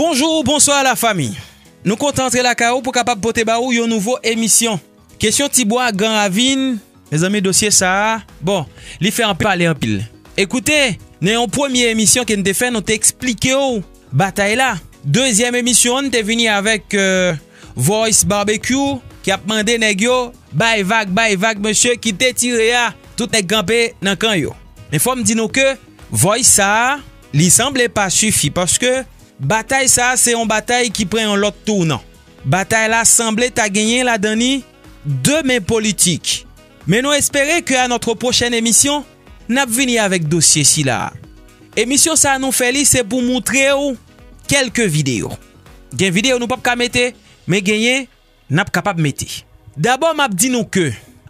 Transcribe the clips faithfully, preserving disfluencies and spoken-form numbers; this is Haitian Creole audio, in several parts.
Bonjou, bonswa lafanmi. Nou kontan antre lakay ou pou kapab pote ba ou yon nouvo emisyon. Kesyon Tibwa Gran Ravin, mezanmi, dosye sa a, bon, li fè anpil pale anpil. Ekoute, nan yon premye emisyon ke n te fè, nou te eksplike w batay la. Dezyèm emisyon an, n te vini avèk, euh, Voice Barbecue ki ap mande nèg yo bay vag, bay vag, mesye, kite tire a. Tout nèg kanpe nan kan yo. Men fò m di nou ke Voice sa a, li sanble pa sifi, paske batay sa a se yon batay ki pran yon lòt tounan. Batay la sanble ta genyen ladan li de men politik. Men nou espere ke à notre prochaine émission, n ap vini avèk dosye sila a. Emisyon sa a nou fè li se pou moutre w kèlke videyo. Gen videyo nou p ap ka mete, men genyen n ap kapab mete. Dabò, m ap di nou ke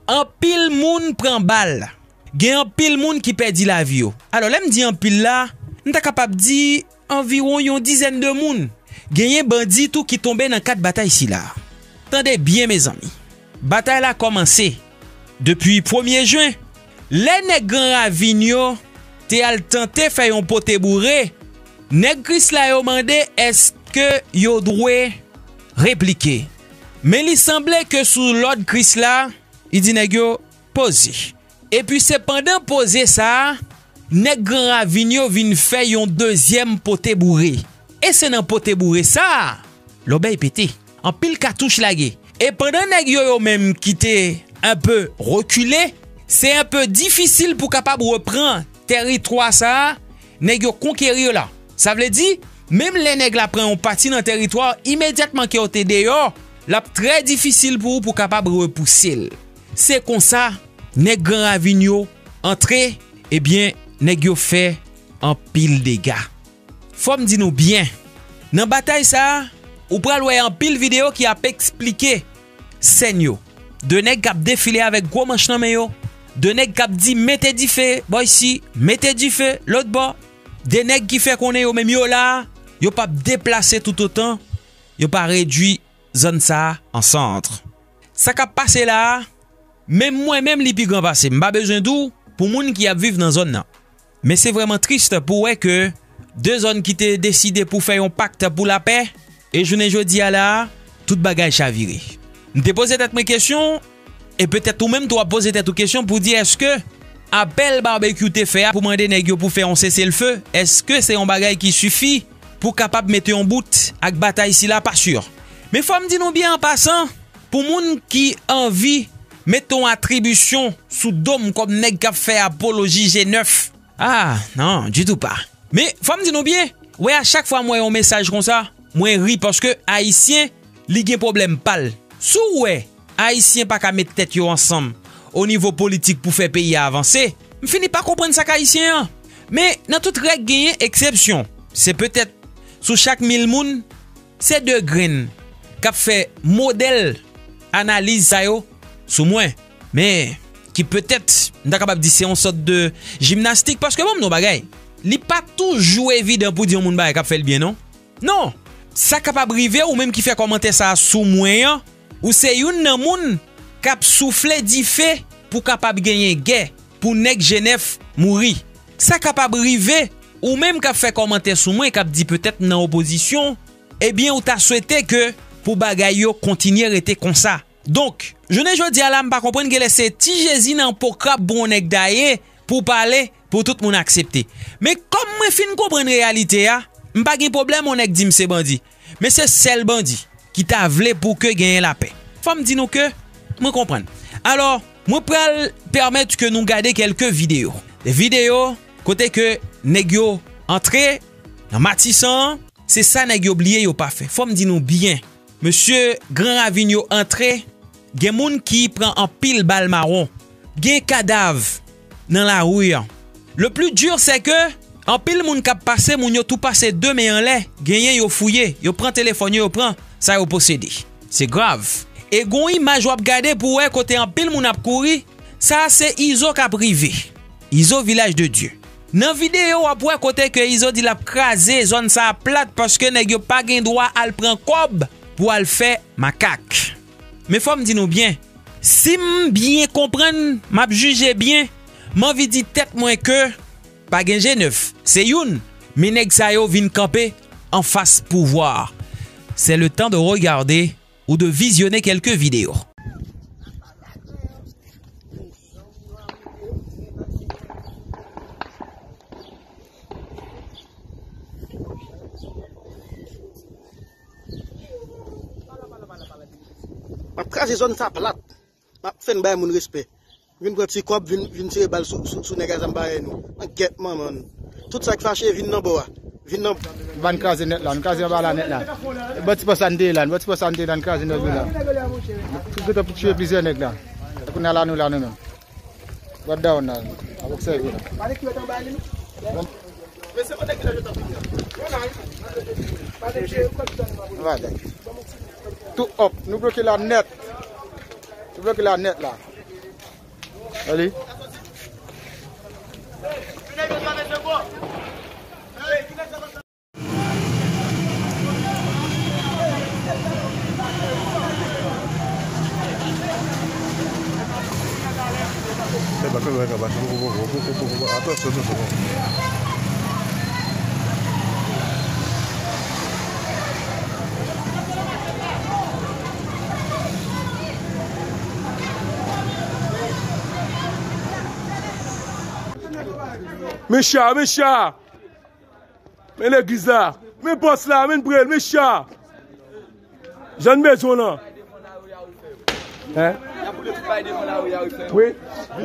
anpil moun pran bal. Gen anpil moun ki pèdi lavi yo. Alò, lè m di anpil la, m ta kapab di anviwon yon dizèn de moun. Genyen bandi tou ki tonbe nan kad batay sila. Tande byen, mezanmi. Batay la kòmanse depi premye jen. Lè nèg Gran Ravin yo te al tante fè yon pote boure, nèg Krisla yo mande èske yo dwe replike. Men li sanble ke sou lòd Krisla, li di nèg yo poze. Epi se pandan poze sa a, nèg Gran Ravin yo vin fè yon dezyèm pote boure. E se nan pote boure sa a, lòbèy pete. Anpil katouch lage. E pandan nèg yo, yo menm ki te enpe rekile, se enpe difisil pou kapab repran tèritwa sa a, nèg yo konkeri yo la. Sa vle di, menm lè nèg la pran yon pati nan tèritwa, imedyatman ke w te deyò, l ap trè difisil pou ou pou kapab repouse l. Se konsa, nèg Gran Ravin yo antre, ebyen, nèg yo fè anpil dega. Fò m di nou byen, nan batay sa a, ou pral wè anpil videyo ki ap eksplike sèn yo. De nèg k ap defile avèk gwo manch nan men yo, de nèg k ap di mete dife bò isi, mete dife lòt bò, de nèg ki fè konnen yo menm yo la, yo p ap deplase toutotan yo pa redui zòn sa a an sant. Sa k ap pase la a, menm mwen menm li pi gran pase m. M pa bezwen di w pou moun ki ap viv nan zòn nan. Men se vrèman tris pou wè ke de zòn ki te deside pou fè yon pak pou lapè, e jounen jodi a la a, tout bagay chavire. M te poze tèt mwen kesyon, e petèt ou menm tou w ap poze tèt ou kesyon pou di èske apèl Barbecue te fè a pou mande nèg yo pou fè yon seselfe, èske se yon bagay ki sifi pou kapab mete yon bout ak batay sila? Pa si. Men fò m di nou byen an pasan, pou moun ki anvi met yon atribisyon sou do m kòm nèg k ap fè apoloji G nèf, ah, non, ditou pa. Men fò m di nou byen, wè, a chak fwa m wè yon mesaj konsa, mwen ri paske Ayisyen, li gen pwoblèm pa l. Si w wè Ayisyen pa ka met tèt yo ansanm o nivo politik pou fè peyi a avanse, m fini pa konprann sa k Ayisyen an. Men nan tout règ genyen eksepsyon. Se petèt sou chak mil moun, se de grenn k ap fè modèl analiz sa yo sou mwen. Men ki petèt, m ta kapab di se yon sòt de jimnastik, paske ban m di w yon bagay, li pa toujou evidan pou di yon moun bagay k ap fè l byen, non. Non, sa kapab rive ou menm ki fè kòmantè sa a sou mwen an, ou se youn nan moun k ap soufle dife pou kapab genyen gè, pou nèg G nèf mouri. Sa kapab rive ou menm k ap fè kòmantè sou mwen, k ap di petèt m nan opozisyon, ebyen ou ta swete ke pou bagay yo kontinye rete konsa. Donk, jounen jodi a la, m pa konprann genlè se ti Jezi nan po krab pou yon nèg daye pou pale pou tout moun aksepte. Men kòm mwen fin konprann reyalite a, m pa gen pwoblèm yon nèg di m se bandi. Men se sèl bandi ki ta vle pou ke genyen lapè. Fò m di nou ke mwen konprann. Alò, mwen pral pèmèt ke nou gade kèlke videyo. De videyo kote ke nèg yo antre nan Matisan an, se sa nèg yo bliye yo pa fè. Fò m di nou byen, mesye Gran Ravin yo antre, gen moun ki pran anpil bal mawon. Gen kadav nan lari an. Le plus dur, c'est que anpil moun k ap pase, moun yo tou pase de men anlè, genyen yo fouye, yo pran telefòn yo, yo pran sa yo posede. Se grav. E gon imaj w ap gade pou wè kote anpil moun ap kouri, sa a se Izo k ap rive. Izo Vilaj de Dye. Nan videyo, w ap wè kote ke Izo di l ap kraze zòn sa a plat paske nèg yo pa gen dwa al pran kòb pou al fè makak. Men fò m di nou byen, si m byen konprann, m ap jije byen, m anvi di tèt mwen ke pa gen G nèf, se youn, men nèg sa yo vin kanpe en face pouvoir. C'est le temps de regarder ou de visionner quelques vidéos. M ap kraze zòn sa plat. M ap fè n bay moun respè. Vin pran ti kòb, vin, vin tire bal sou, sou, sou nèg a zam parèy nou. An gèt manman n. Tout sa k fache, vin nan bò a. Vin nan. Ban n kraze nèt la, n kraze anba la nèt la. Bò ti pòs la n te ye la, bò ti pòs la n te ye la, n kraze nèg yo la. Tout gentan pou tiye plizyè nèg la. Kounye a la nou la nou menm. Bò down la, ap obsève la. Tou up, nou bloke la nèt. Nou bloke la nèt la. Gade. Mesye a, mesye a! Men legliz la! Men pòs la! Men prel! Mesye a! Jan n bezwen w lan. Hein? Wi.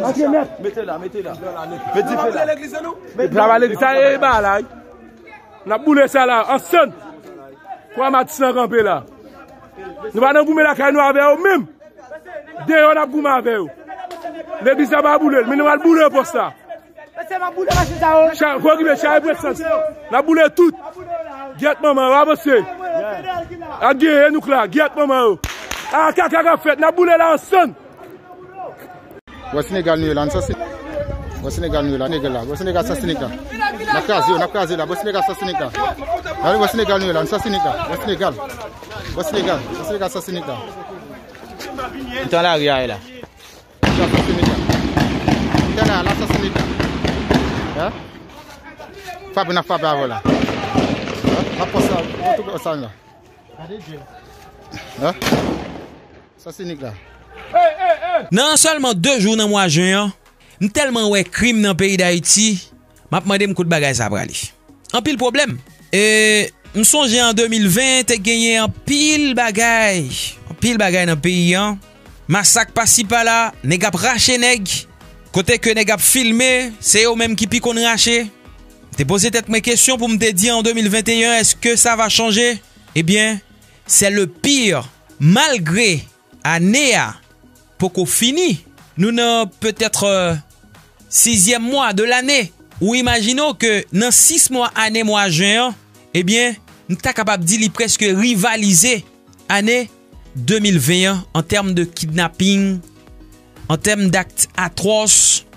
Antre nèt. Mete la, mete la. Met dife la. Travay legliz sa e ba la. N ap boule sa la. Ansanm. Kwa matis lan kanpe la. Nou pa nan goumen lakay nou avè yo menm. Deyò n ap goumen avè yo. Legliz la pa boule l, men nou al boule pòs la. Mesye, m ap boule machin sa yo. Cha, fò okipe, cha e presans. N ap boule tout. Gyèt manman yo, avanse. A gen e nouk la, gyèt manman yo. A kaka k ap fèt, n ap boule la ansanm. Wè Senegal nou ye la, n sa Senegal. Wè Senegal nou ye la, Senegal la. Wè Senegal sa Senegal. N ap kraze yo, n ap kraze yo la. Wè Senegal sa Senegal. Gade wè Senegal nou ye la, n sa Senegal. Wè Senegal. Wè Senegal. Wè Senegal sa Senegal. Tan lari a ye la. Sa se Senegal. Tè la, la sa Senegal. Hein? Frape n ap frape avè w la. Hein? N ap pase sa, an tou ka sa la. Hein? Sa Senegal. Nan sèlman de jou nan mwa jen an, m tèlman wè krim nan peyi Dayiti, m ap mande m kote bagay sa prale. Anpil pwoblèm. E m sonje an de mil ven, te genyen anpil bagay, anpil bagay nan peyi an. Masak pasi pala, nèg ap rache nèg. Kote ke nèg ap filme, se yo menm ki pi konn rache. M te poze tèt mwen kesyon pou m te di an de mil venteyen, èske sa va chanje? Ebyen, c'est le pire. Malgre ane a poko fini, nou nan petèt, euh, sizyèm mwa de lane. Ou imajine w ke nan sis mwa ane mwa jen an, ebyen, m ta kapab di li prèske rivalize ane de mil ven an, an tèm de kidnaping, an tèm d'akt atwòs,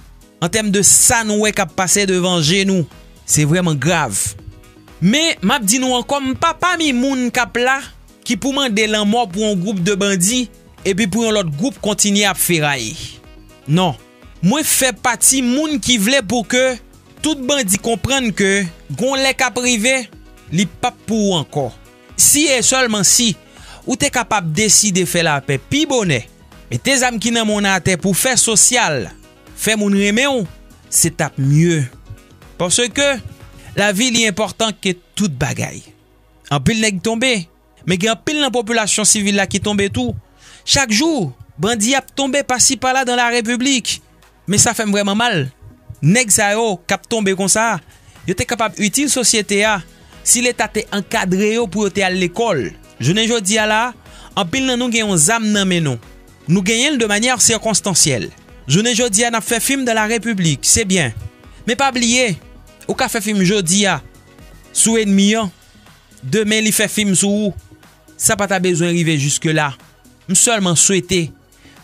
an tèm de sa nou wè k ap pase devan je nou. Se vrèman grav. Men, m ap di nou ankò, m pa pami moun k ap la ki pou mande lanmò pou yon gwoup de bandi, epi pou yon lòt gwoup kontinye ap feraye. Non. Mwen fè pati moun ki vle pou ke tout bandi konprann ke gon lè k ap rive, li p ap pou ou ankò. Si e sèlman si ou te kapab deside fè lapè pi bonè, mete zam ki nan men w nan atè pou fè sosyal, fè moun renmen w, se t ap mye. Paske lavi li enpòtan ke tout bagay. Anpil nèg tonbe, men gen anpil nan popilasyon sivil la ki tonbe tou. Chak jou, bandi ap tonbe pasi pala dan la repiblik. Men sa fè m vrèman mal. Nèg sa yo k ap tonbe konsa, yo te kapab itil sosyete a si Leta te ankadre yo pou yo te al lekòl. Jounen jodi a la, anpil nan nou gen yon zam nan men nou. Nou genyen l de manyè sikonstansyèl. Jounen jodi a, n ap fè fim dan la repiblik, se byen. Men pa bliye, ou ka fè fim jodi a sou ènmi an, demen li fè fim sou ou. Sa pa ta bezwen rive jiske la. M sèlman swete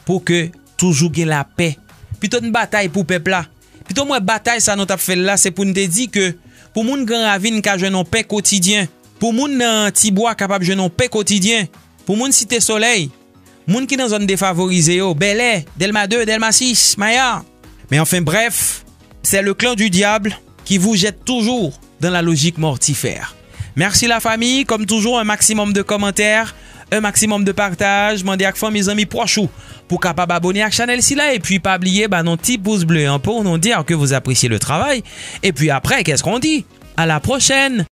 pou ke toujou gen lapè. Pito n batay pou pèp la. Pito m wè batay sa nou t ap fè l la, se pou n te di ke pou moun Gran Ravin ka jwenn yon pen kotidyen, pou moun nan Tibwa kapab jwenn yon pen kotidyen, pou moun Site Solèy, moun ki nan zòn defavorize yo, Bèlè, Dèlma de, Dèlma sis, Maya. Men anfen brèf, c'est le clan du diable qui vous jette toujours dans la logique mortifère. Merci la famille, comme toujours, un maximum de commentaires, un maximum de partage, mande ak fanmi, zanmi, pwòch ou pou kapab abone ak chanèl sila, epi pa bliye ba nou ti pous ble an pou nou di ke vous appréciez le travail, epi après, qu'est-ce qu'on dit? À la prochaine!